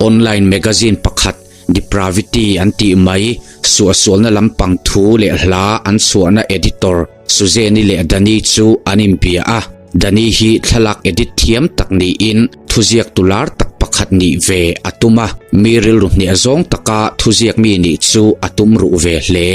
Online magazine pakhat Depravity an tih mai, suahsualna lampang thu leh hla an chhuahna editor Suzanne-i leh Danny chu an inbia a. Danny hi thlalak edit thiam tak niin thuziak tu lar tak pakhat nih ve a tum a, mi rilru hneh zawng taka thuziak mi nih chu a tum ruh ve hle.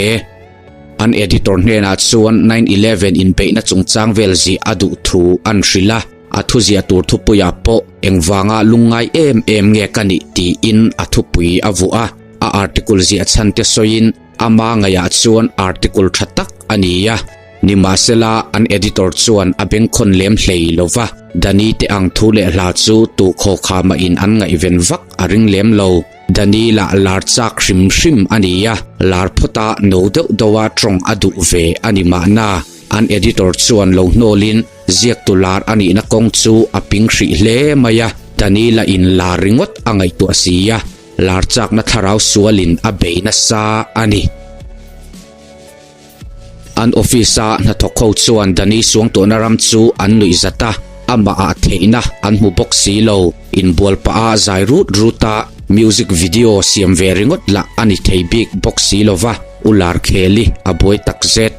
An editor hnenah chuan 9/11 inbeihna chungchang vel zih a duh thu an hrilh a. A thuziah tur thupuiah pawh engvanga lungngai em em nge ka nih tiin a thupui a vuah a, a article ziah chhan te sawiin ama ngaihah chuan article tha tak a ni a. Nimahsela an editor chuan a bengkhawn lem hlei lo va, Danny te ang thu leh hla chu tu khawkha mahin an ngaihven vak a ring lem lo. Danny lah lar chak hrim hrim a ni a, lar phawta no deuh deuha tawng a duh ve a ni mahna. An editor chuan lo hnawlin Ziaktu lar a nihna kawng chu a ping hrih hle mai a, Danila in lar ringawt a ngaihtuah si a, lar chakna thlarau sualin a bei nasa a ni. An office-a hnathawk ho chuan Dani suangtuahna ram chu an nuih zat a, amah ah theihna an hmu bawk si lo, inbual pah a zai rut rut a, music video siam ve ringawt lah a ni thei bik bawk si lova, u lar khel i a buai takzet.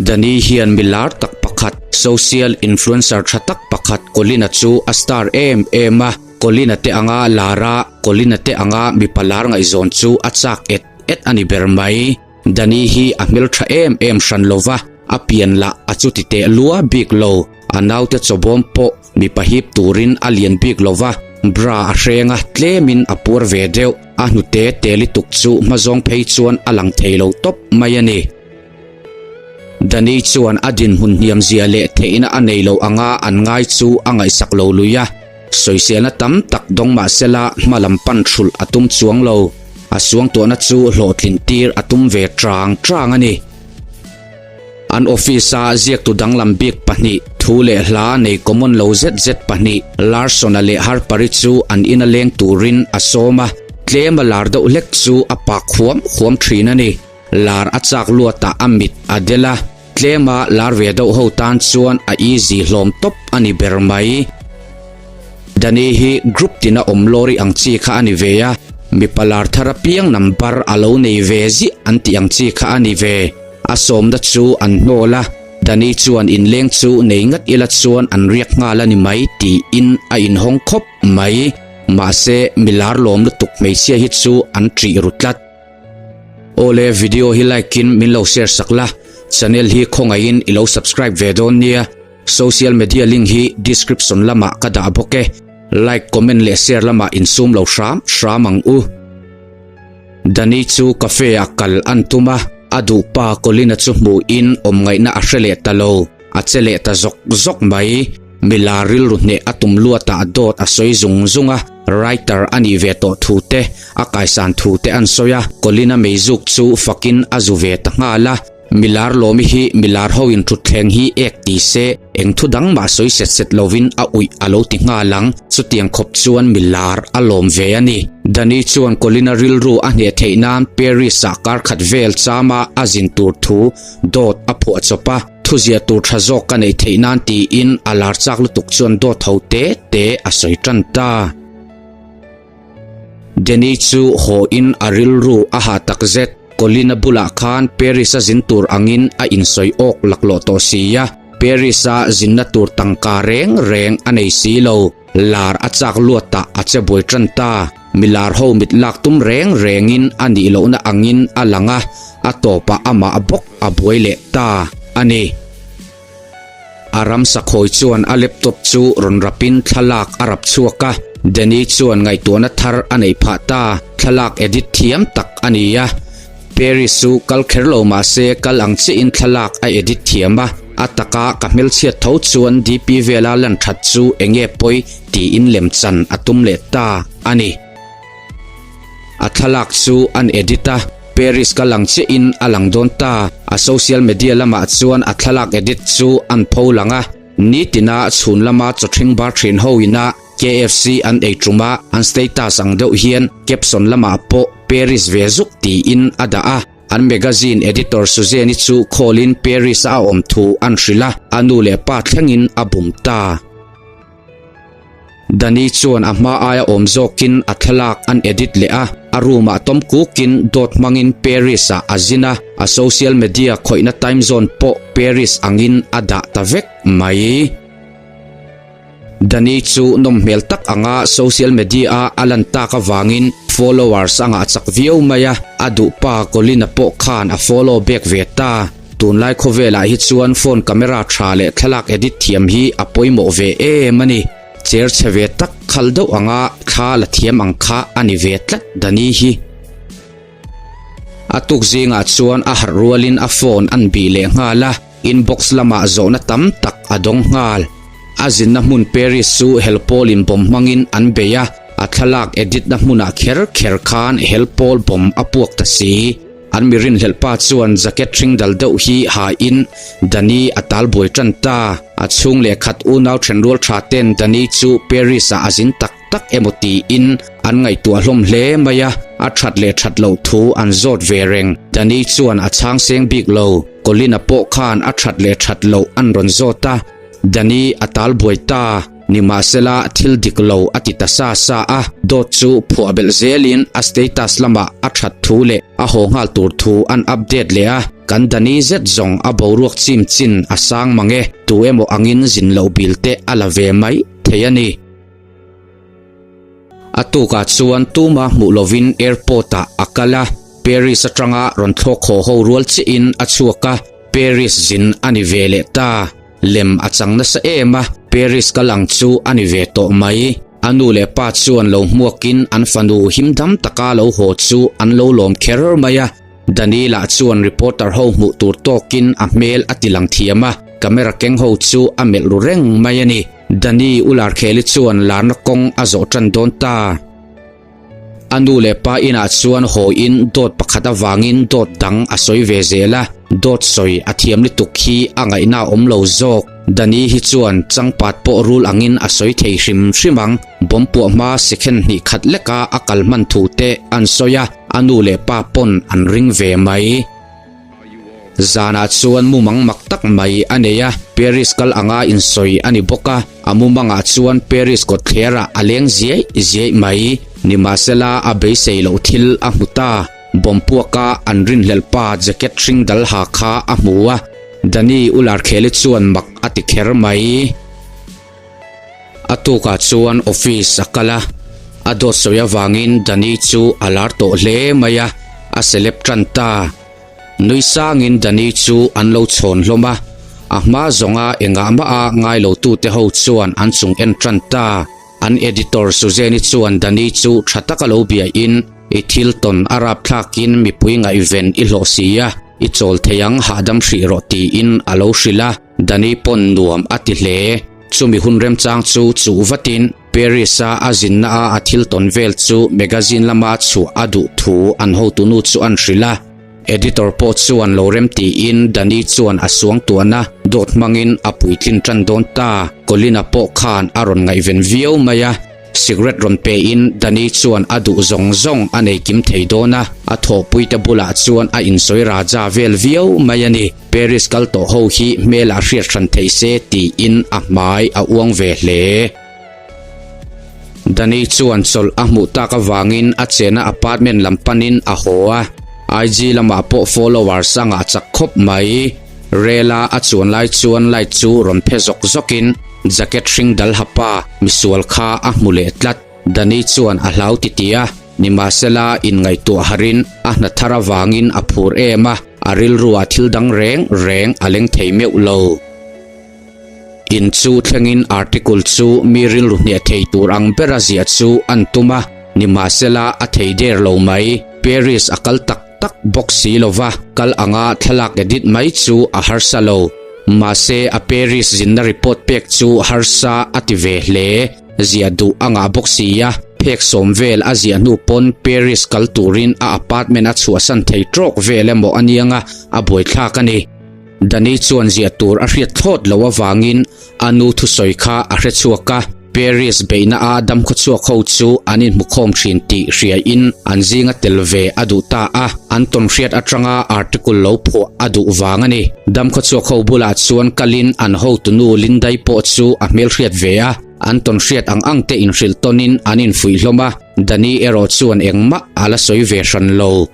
Danny hian mi lar tak pakhat, social influencer tha tak pakhat Colin-a chu a star em em a. Colin-a te anga lar a, Colin-a te anga mipa lar ngaihzawn chu a chak et et a ni ber mai. Danny hi a hmeltha em em hran lo va, a pian lah a chuti teh lua bik lo. A naute chawbawm pawh mipa hip turin a lian bik lo va, bra a hreng a, tlemin a puar ve deuh. A hnute te lituk chu hmazawng phei chuan a lang thei lo tawp mai a ni. Danny chuan a dinhmun hniam zia leh theihna a nei lo anga an ngai chu a ngaihsak lo lui a, sawiselna tam tak dawng mah sela hma lam pan thulh a tum chuang lo. A suangtuahna chu hlawhtlin tir a tum ve chang chang a ni. An office-a ziaktu danglam bik pahnih, thu leh hla nei common lo zet zet pahnih, Larson-a leh Harper-i chu an ina leng turin a sawm a, tlema lar deuh hlek chu a pak huam huam thin a ni. Lar a chak luatah a mit a del a, tlema lar ve deuh ho tan chuan a easy hlawm tawp a ni ber mai. Danny hi group tina awm lawri ang chi kha a ni ve a, mipa lar thar apiang number a lo nei ve ziah an tih ang chi kha a ni ve. A sawmna chu an hnawl a, Danny chuan inleng chu nei ngat ila chuan an riak nghal a ni mai tiin a inhawng khawp mai. Mahse, mi lar lawm lutuk hmeichhia hi chu an ṭih ru tlat. Awle video hi like in min lo share sak la, channel hi khawngaihin i lo subscribe ve dawn nia, social media link hi description lamah ka dah bawk e, like comment leh share lamah insum lo hram hram ang u. Danny chu cafe ah kal an tum a, a duh pa Colin-a chu hmuhin awm ngaihna a hre leh ta lo, a che leh ta zawk zawk mai. Mila rilru hneh a tum luatah dawt a sawi zung zung a, writer a nih ve tawh thu te, a kaisan thu te an sawi a, Colin-a meizuk chu fakin a zu ve ta nghal a. Milar lawmi hi milar hoin thutthleng hi ek ti se, eng thu dang mah sawi set set lovin a uih a lo ti nghal ang, chutiang khawp chuan milar a lawm ve a ni. Danny chuan Colin-a rilru a hneh theih nan Paris-ah kar khat vel chama a zin tur thu dawt a phuah chawp a. Thuziah tur tha zawk ka neih theih nan tiin a lar chak lutuk chuan dawt ho te te a sawi tan ta. Danny chu haw in a rilru a hah tak zet. Colin-a bulah khan Paris-a zin tur angin a insawi awk laklawh tawh si a, Paris-a zinna tur tangka reng reng a nei si lo. Lar a chak luatah a che buai tan ta. Mi lar ho mit lak tum reng rengin a nih lohna angin a lang a, a tawpah amah bawk a buai leh ta a ni. A ramsa khawi chuan a laptop chu rawn rapin thlalak a rap chhuak a, Danny chuan ngaihtuahna thar a neih phah ta, thlalak edit thiam tak a ni a. Paris chu kal kher lo mah se kal ang chiahin thlalak a edit thiam a, a taka ka hmelchhiat tho chuan DP vela lan that chu enge pawi tiin lemchan a tum leh ta a ni. A thlalak chu an edit a, Paris kal ang chiahin a lang dawn ta. A social media lamah chuan a thlalak edit chu an pho lang a, nitina chhun lama chawthring bar thin ho ina KFC an ei tum a, an status ang deuh hian caption lamah pawh Paris ve zuk tiin a dah a. An magazine editor Suzanne-i chu call-in Paris-a a awm thu an hrilh a, a nu leh pa thlengin a bum ta. Danny chuan a hma aia awm zawkin a thlalak an edit leh a, a room ah tawm kukin dawt hmangin Paris ah a zin a, a social media khawihna time zone pawh Paris angin a dah ta vek mai. Danny chu nawm hmel tak anga social media a a lan tak avangin followers a ngah chak viau mai a, a duhpa Colin-a pawh khan a follow back ve ta. Tunlai khawvelah hi chuan phone camera tha leh thlalak edit thiam hi a pawimawh ve em a ni. Cher chhe ve tak khal deuh anga thla la thiam ang kha a ni ve tlat Danny hi. A tuk zingah chuan a harh rualin a phone an bih leh nghal a, inbox lamah zawhna tam tak a dawng nghal. A zinna hmun Paris chu helpawl in bomb hmangin an bei a, a thlalak edit na hmunah kher kher khan helpawl bomb a puak ta si. An mi rinhlelh pa chuan jacket hring dal deuh hi ha in Danny a tal buai tan ta. A chhung leh khat unau thenrual tha ten Danny chu Paris ah a zin tak tak emaw tiin an ngaihtuah hlawm hle mai a, a that leh that loh thu an zawt ve reng. Danny chuan a chhang seng bik lo. Colin-a pawh khan a that leh that loh an rawn zawt a, Danny a tal buai ta. Nimahsela thil dik lo a ti ta sa sa a, dawt chu phuah belh zelin a status lamah a that thu leh a haw nghal tur thu an update leh a, kan Danny zet zawng a boruak chim chin a sang mang e, tu emaw angin zin loh bil te a la ve mai thei a ni. A tukah chuan tuma hmuh lovin airport ah a kal a, Paris atanga rawn thlawk haw ho rual chiahin a chhuak a, Paris zin a ni ve leh ta. Lem a chang nasa em a, Paris kal ang chu a ni ve tawh mai. A nu leh pa chuan lo hmuakin an fanu him dam taka lo haw chu an lo lawm kher mai a. Danila chuan reporter ho hmuh tur tawkin a hmel a ti lang thiam a, camera keng ho chu a melh ru reng mai a ni. Dani Ularkheli chuan larna kawng a zawh tan dawn ta. A nu leh pa inah chuan hawiin dawt pakhat avangin dawt dang a sawi ve zel a, dawt sawi a thiam lutuk hi a ngaihna a awm lo zawk. Dani hi chuan changpat pawh rul angin a sawi thei hrim hrim ang. Bomb puah hma second hnih khat leka a kal hman thu te an sawi a, a nu leh pa pawn an ring ve mai. Zanah chuan mumang mak tak mai a nei a, Paris kal anga insawi a ni bawk a, a mumangah chuan Paris kawtthlerah a leng ziaih ziaih mai. Nimahsela a beisei loh thil a hmu ta, bomb puaka an rinhlelh pa jacket hring dal ha kha a hmu a, Danny Ularkheli chuan mak a ti kher mai. A tukah chuan office a kal a, a dawt sawi avangin Danny chu a lar tawh hle mai a, a celeb tan ta. Nui sangin Danny chu an lo chhawn hlawm a, a hma zawnga engah mah a ngai lo tute ho chuan an chung en tan ta. An editor Suzanne-i chuan Danny chu tha taka lo biain, I thil tawn a rapthlakin mipui ngaihven i hlawh si a, i chawl thei ang hahdam hrih rawh tiin a lo hrilh a. Danny pawn nuam a ti hle. Chumi hun remchang chu chuh vatin Paris-a a zinna a a thil tawn vel chu magazine lama chhuah a duh thu an hotunu chu an hrilh a. Editor pawh chuan lo rem tiin Danny chuan a suangtuahna dawt hmangin a puitlin tan dawn ta. Colin-a pawh khan a rawn ngaihven viau mai a. Cigarette rawn pe in Danny chuan a duh zawng zawng a nei kim thei dawn a, a thawhpui te bulah chuan a insawi raja vel viau mai a ni. Paris kal tawh ho hi hmelah hriat hran thei se tiin a hmai a uang ve hle. Danny chuan chawlh a hmuh tak avangin a chena apartment lam panin a haw a, IG lamah pawh followers a ngah chak khawp mai. Rel a a chuan lai chuan light chu rawn phe zawk zawkin jacket hring dal ha pa misual kha a hmu leh tlat. Danny chuan a hlau ti ti a, nimahsela inngaihtuah harin a hna thar avangin a phur em a, a rilruah thil dang reng reng a leng thei meuh lo. In chu thlengin article chu mi rilru hniah thei tur ang bera ziah chu an tum a, nimahsela a thei der lo mai. Paris a kal tak tak bawk si lova, kal anga thlalak edit mai chu a harsa lo. Mahse a Paris zinna report pek chu harsa a ti ve hle. Ziah duh a ngah bawk si a, phek sawm vel a ziah hnu pawn Paris kal turin a apartment a chhuahsan thei trawk vel emaw a nianga a buaithlak a ni. Danny chuan ziah tur a hriat thlawt loh avangin a nu thusawi kha a hre chhuak a. Paris beihna a damkhawchhuak ho chu an inhmukhawm thin tih hriain an zinga tel ve a duh ta a, an tawnhriat atanga article lo phuah a duh vang a ni. Damkhawchhuak ho bulah chuan kalin an hotunu Lindai pawh chu a hmelhriat ve a, an tawnhriat ang ang te inhrilh tawnin an infuih hlawm a, Dani erawh chuan engmah a la sawi ve hran lo.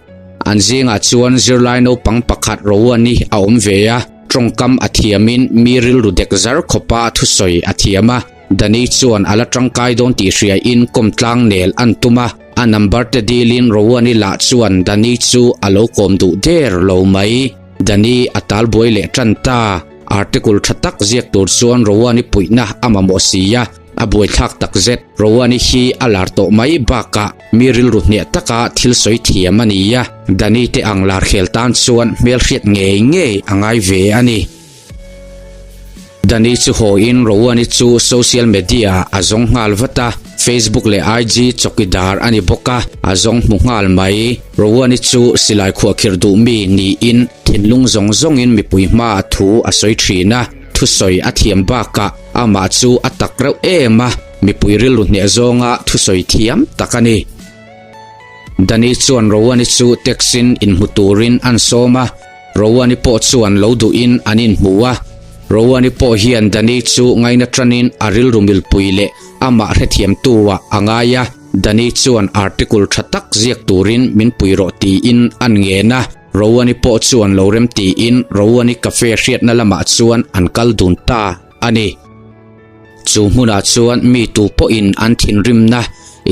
An zingah chuan zirlai naupang pakhat Rowan-i a awm ve a. Tawngkam a thiamin mi rilru dek zar khawpa thusawi a thiam a, Danny chuan a la tangkai dawn tih hriain kawmtlang nel an tum a, a number te dilin Rowan-i lah chuan Danny chu a lo kawm duh der lo mai. Danny a talbuai leh tan ta. Article tha tak ziak tur chuan Rowan-i puihna a mamawh si a, a buaithlak takzet. Rowan-i hi a lar tawh mai bakah mi rilru hneh taka thil sawi thiam a ni a, Danny te ang lar khel tan chuan hmelhriat ngei ngei a ngai ve a ni. Danny chu hawiin Rowan-i chu social media ah a zawng nghal vat a, Facebook leh IG chawkidar a ni bawk a, a zawng hmu nghal mai. Rowan-i chu silai khuahkhirh duh mi niin thinlung zawng zawngin mipui hmaah thu a sawi thin a, thusawi a thiam bakah amah chu a tak reuh em a, mipui rilru hneh zawnga thusawi thiam tak a ni. Danny chuan Rowan-i chu taxi-in inhmu turin an sawm a, Rowan-i pawh chuan lo duhin an inhmu a. Rowan-i pawh hian Danny chu ngaina tanin a rilru milpui leh amah hrethiamtu-ah a ngai a, Danny chuan article tha tak ziak turin min pui rawh tiin an ngen a, Rowan-i pawh chuan lo rem tiin Rowan-i cafe hriatna lamah chuan an kal dun ta a ni. Chu hmunah chuan mi tu pawhin an thinrimna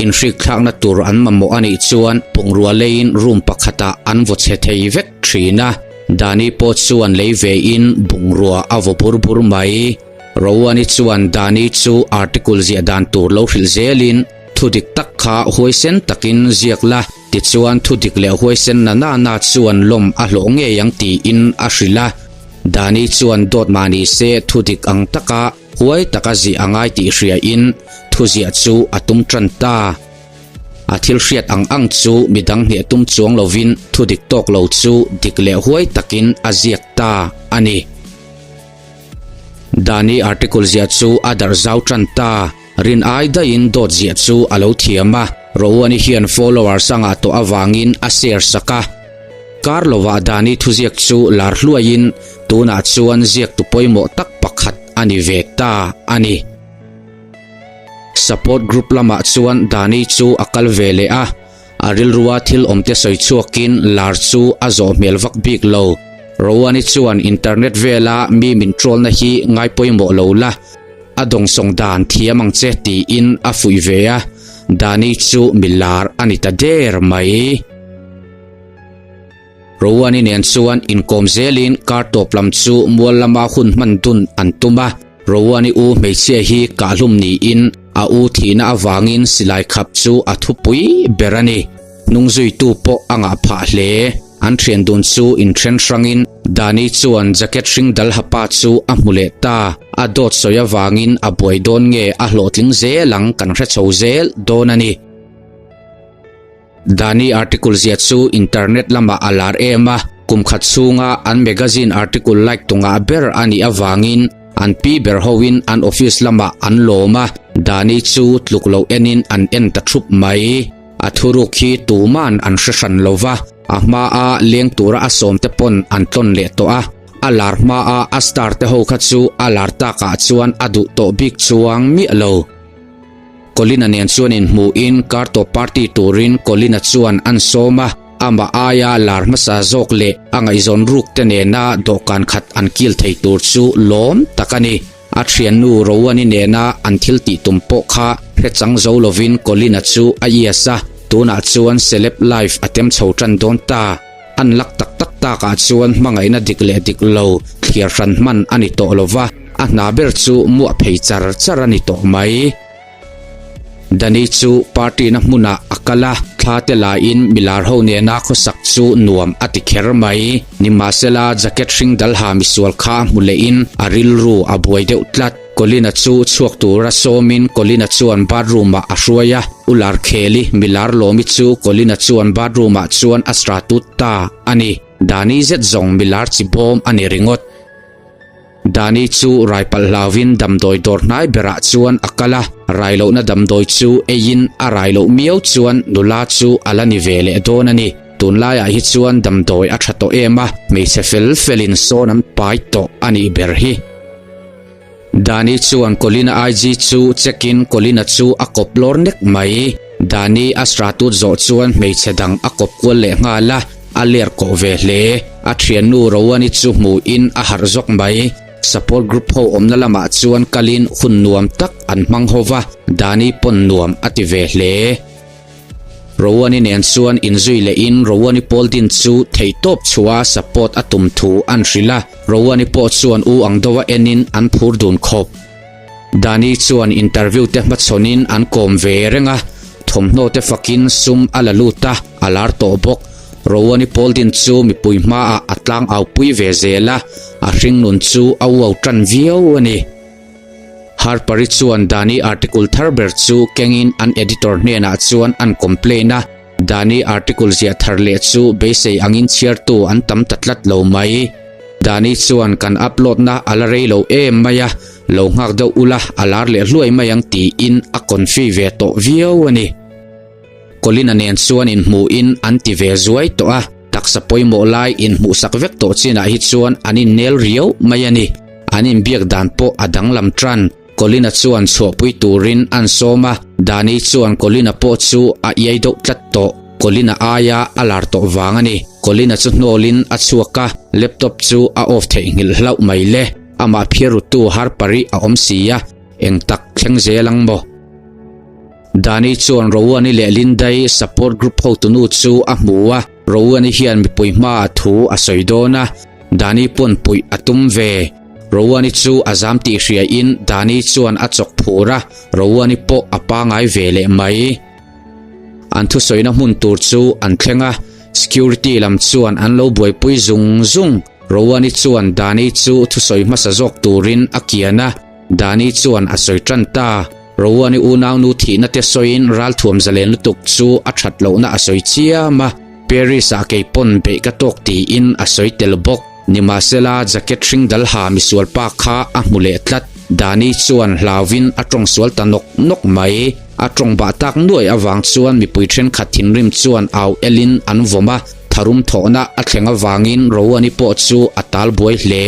inhrikthlakna tur an mamawh a nih chuan bungrua leiin room pakhatah an vaw chhe thei vek thin a. Dani pawh chuan lei vein bungrua a vaw bur bur mai. Rowan-i chuan Dani chu article ziah dan tur lo hrilh zelin thu dik tak kha huaisen takin ziak la, tichuan thu dik leh huaisen na na na chuan lawm a hlawh ngei ang tiin a hrilh a. Dani chuan dawt mah ni se thu dik ang taka huai taka ziah a ngai tih hriain thu ziah chu a tum tan ta. A thil hriat ang ang chu midang hneh tum chuang lovin thu dik tawk lo chu dik leh huai takin a ziak ta a ni. Dani article ziah chu a darh zau tan ta. Rin ai daihin dawt ziah chu a lo thiam a, Rowan-i hian followers a ngah tawh avangin a share sak a. Kar lovah Dani thuziak chu lar hluaiin tunah chuan ziaktu pawimawh tak pakhat a ni ve ta a ni. Support group lamah chuan Dani chu a kal ve leh a, a rilrua thil awmte sawi chhuakin lar chu a zawh hmel vak bik lo. Rowan-i chuan internet vela mi min troll-na hi ngai pawimawh lo la, A dawngsawng dan thiam ang che tiin a fuih ve a, Dani chu mi lar a ni ta der mai. Rowan-i nen chuan inkawm zelin kar tawp lam chu mual lama hun hman dun an tum a, Rowan-i u hmeichhia hi kahhlum niin a u thihna avangin silai khap chu a thupui ber a ni. Hnungzuitu pawh a ngah phah hle. An thian dun chu inthen hrangin Dani chuan jacket hring dal ha pa chu a hmu leh ta. A dawt sawi avangin a buai dawn nge a hlawhtling zel ang kan hre chho zel dawn a ni. Dani article zia chu internet lamah a lar em a, kum khat chhunga an magazine article like tu ngah ber a nih avangin an pi ber hoin an office lamah an lawm a, Dani chu tluk loh enin an en ta thup mai. A thuruk hi tuman an hre hran lo va, a hmaa leng tura a sawmte pawn an tlawn leh tawh a, a lar hmaa a star te ho kha chu a lar takah chuan a duh tawh bik chuang miah lo. Colin-a nen chuan inhmuhin kartawp party turin Colin-a chuan an sawm a, amah aia lar hmasa zawk leh a ngaihzawn ruk te nena dawhkan khat an kil thei tur chu lawm tak a ni. A thiannu Rowan-i nena an thil tih tum pawh kha hre chang zo lovin Colin-a chu a ias a, tunah chuan celeb life a tem chho tan dawn ta. An lak tak tak takah chuan hmangaihna dik leh dik lo thliar hran hman a ni tawh lova, a hna ber chu muah phei char char a ni tawh mai. Danny chu party na hmunah a kal a, thla te laiin milar ho nena khawsak chu nuam a ti kher mai. Nimahsela jacket hring dal ha misual kha hmu lehin a rilru a buai deuh tlat. Colin-a chu chhuak tura sawmin Colin-a chuan bathroom ah a hruai a, U Larkheli milar lawmi chu Colin-a chuan bathroom ah chuan a sra tut ta a ni. Danny zet zawng milar chi bawm a ni ringawt. Dani chu rai palh hlauvin damdawi dawr hnai berah chuan a kal a, rai lohna damdawi chu eiin a rai loh miau chuan nula chu a la ni ve leh dawn a ni. Tunlaiah hi chuan damdawi a tha tawh em a, hmeichhe fel felin sawn an pai tawh a nih ber hi. Dani chuan Colin-a IG chu check-in Colin-a chu a kawp lawr nek mai. Dani a sratut zawh chuan hmeichhe dang a kawp kual leh nghal a, a ler kawh ve hle. A thiannu Rowan-i chu hmuhin a harh zawk mai. Support group ho awmna lamah chuan kalin hun nuam tak an hmang ho va, Dani pawn nuam a ti ve hle. Rowan-i nen chuan inzui lehin Rowan-i pawl din chu theihtawp chhuah a support a tum thu an hrilh a, Rowan-i pawh chuan u ang deuha enin an phur dun khawp. Dani chuan interview te hmachhawnin an kawm ve reng a, thawmhnaw te fakin sum a la lut a, a lar tawh bawk. Rowan-i pawl din chu mipui hmaah a tlang au pui ve zel a, a hringnun chu a uau tan viau a ni. Harper-i chuan Dani article thar ber chu kengin an editor hnenah chuan an complain a, Dani article ziah thar leh chu beisei angin chhiartu an tam ta tlat lo mai. Dani chuan kan upload na a la rei lo em mai a, lo nghak deuh ula a lar leh hluai mai ang tiin a confi ve tawh viau a ni. Colin-a nen chuan inhmuhin an ti ve zuai tawh a, taksa pawimawh lai inhmuhsak vek tawh chinah hi chuan an innel riau mai a ni. An inbiak dan pawh a danglam tan. Colin-a chuan chhuahpui turin an sawm a, Dani chuan Colin-a pawh chu a iai deuh tlat tawh. Colin-a aia a lar tawh vang a ni. Colin-a chu hnawlin a chhuak a, laptop chu a off theihnghilh hlauh mai le. Amah phiarrutu Harper-i a awm si a, eng tak thleng zel ang maw? Dani chuan Rowan-i leh Linda-i support group hotunu chu a hmu a, Rowan-i hian mipui hmaah thu a sawi dawn a, Dani pawn puih a tum ve. Rowan-i chu a zam tih hriain Dani chuan a chawk phur a, Rowan-i pawh a pangai ve leh mai. An thusawina hmun tur chu an thleng a, security lam chuan an lo buaipui zung zung. Rowan-i chuan Dani chu thusawi hmasa zawk turin a kian a, Dani chuan a sawi tan ta. Rowan-i unaunu thihna te sawiin ralthuam zalen lutuk chu a that lohna a sawi chiam a, Paris-ah kei pawn beih ka tawk tiin a sawi tel bawk. Nimahsela jacket hring dal ha misual pa kha a hmu leh tlat. Dani chuan hlauvin a tawng sual ta nawk nawk mai. A tawng bah tak nuai avang chuan mipui thenkhat thinrim chuan au elin an vawm a, tharum thawhna a thleng avangin Rowan-i pawh chu a tal buai hle.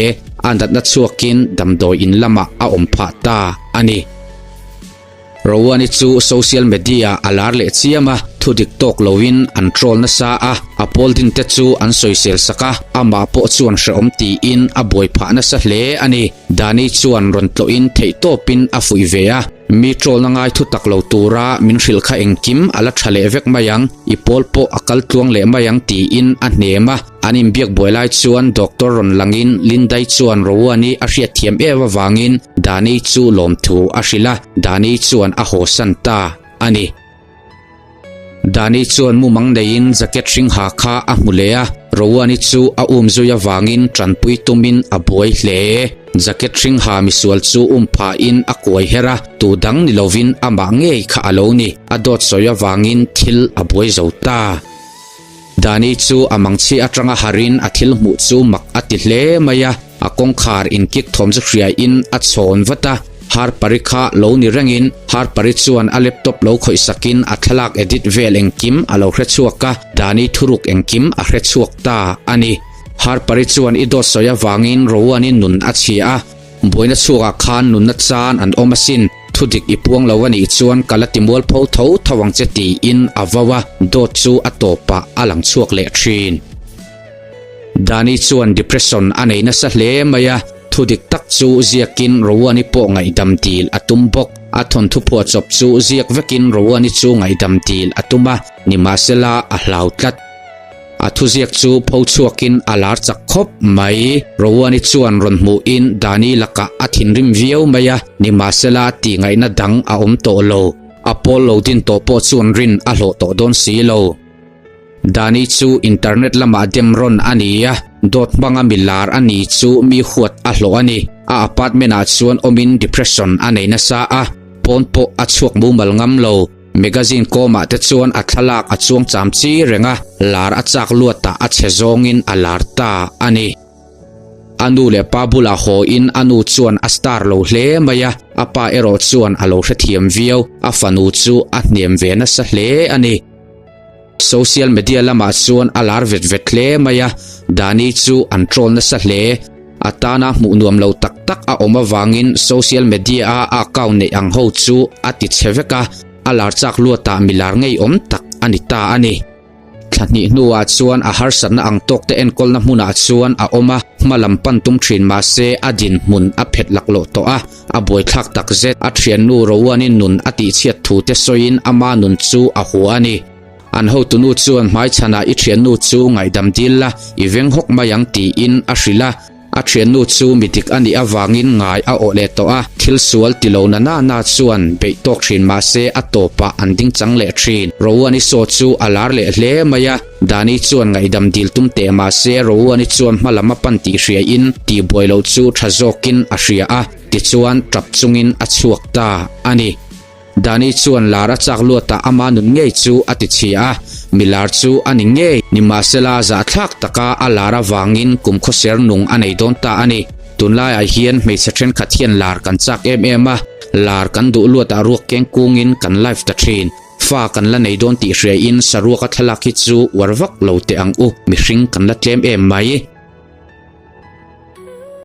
A natna chhuakin damdawi in lamah a awm phah ta a ni. Rowan-i chu social media a lar leh chiam a, thudik tawk loin an troll nasa a, a pawl din te chu an sawisel sak a, amah pawh chuan hrehawm tiin a buai phah nasa hle a ni. Dani chuan rawn tlawhin theihtawpin a fuih ve a, Mi troll na ngai thu tak lo tura min hrilh kha engkim a la tha leh vek mai ang, i pawl pawh a kal tluang leh mai ang tiin a hnem a. An inbiak buai lai chuan doctor rawn langin Lindai chuan Rowan-i a hriatthiam em avangin Dani chu lawmthu a hrilh a, Dani chuan a hawsan ta a ni. Dani chuan mumang neiin jacket hring ha kha a hmu leh a, Rowan-i chu a um zui avangin tanpui tumin a buai hle. Jacket hring ha misual chu um phahin a kuai her a, tu dang ni lovin amah ngei kha a lo ni. A dawt sawi avangin thil a buai zo ta. Dani chu a mangchhi atanga harin a thil hmuh chu mak a ti hle mai a, a kawngkhar inkik thawm chu hriain a chhawn vat a, Harper-i kha lo ni rengin Harper-i chuan a laptop lo khawih sakin a thlalak edit vel engkim a lo hre chhuak a, Dani thuruk engkim a hre chhuak ta a ni. Harper-i chuan i dawt sawi avangin Rowan-i nun a chhia a, Buaina chhuakah khan nunna chan an awm asin, thudik i puang lo a nih chuan ka la ti mualpho tho tho ang che tiin a vau a, dawt chu a tawpah a lang chhuak leh thin. Dani chuan depression a nei nasa hle mai a, thudik tak chu ziakin Rowan-i pawh ngaihdam dil a tum bawk. A thawnthu phuahchawp chu ziak vekin Rowan-i chu ngaihdam dil a tum a, nimahsela a hlau tlat. A thuziak chu pho chhuakin a lar chak khawp mai. Rowan-i chuan rawn hmuhin Dani lakah a thinrim viau mai a, nimahsela tihngaihna dang a awm tawh lo. A pawl lo din tawh pawh chuan rin a hlawh tawh dawn si lo. Dani chu internet lamah dem rawn a ni a, dawt hmanga mi lar a ni chu mi huat a hlawh a ni. A apartment ah chuan awmin depression a nei nasa a, pawn pawh a chhuak mumal ngam lo. Magazine kawmah te chuan a thlalak a chuang cham chi reng a, lar a chak luatah a chhe zawngin a lar ta a ni. A nu leh pa bulah haw in a nu chuan a star lo hle mai a, a pa erawh chuan a lo hrethiam viau, a fanu chu a hnem ve nasa hle a ni. Social media lamah chuan a lar vet vet hle mai a, Dani chu an troll nasa hle. A tana hmuh nuam lo tak tak a awm avangin social media a a account neih ang ho chu a ti chhe vek a, a lar chak luatah mi lar ngeiawm tak a ni ta a ni. Thla hnih hnuah chuan a harsatna ang tawk te enkawlna hmunah chuan a awm a, hma lam pan tum thin mahse a dinhmun a phet laklawh tawh a, a buaithlak takzet. A thiannu Rowan-i nun a tihchhiat thu te sawiin ama nun chu a hua a ni. An hotunu chuan hmaichhanah i thiannu chu ngaihdam dil la, i veng hawk mai ang tiin a hrilh a. A thiannu chu mi dik a nih avangin ngai a awh leh tawh a, thil sual ti lo na na na chuan beih tawk thin mah se a tawpah an ding chang leh thin. Rowan-i saw chu a lar leh hle mai a, Dani chuan ngaihdam dil tum teh mah se Rowan-i chuan hma lam a pan tih hriain tihbuai loh chu tha zawkin a hria a, tichuan tap chungin a chhuak ta a ni. Dani chuan lar a chak luatah ama nun ngei chu a ti chhia a, mi lar chu a ni ngei. Nimahsela zahthlak taka a lar avangin kum khawser nung a nei dawn ta a ni. Tunlaiah hian hmeichhe thenkhat hian lar kan chak em em a, lar kan duh luatah ruak keng kungin kan live ta thin. Fa kan la nei dawn tih hriain saruaka thlalak hi chu uar vak lo teh ang u, mihring kan la tlem em mai.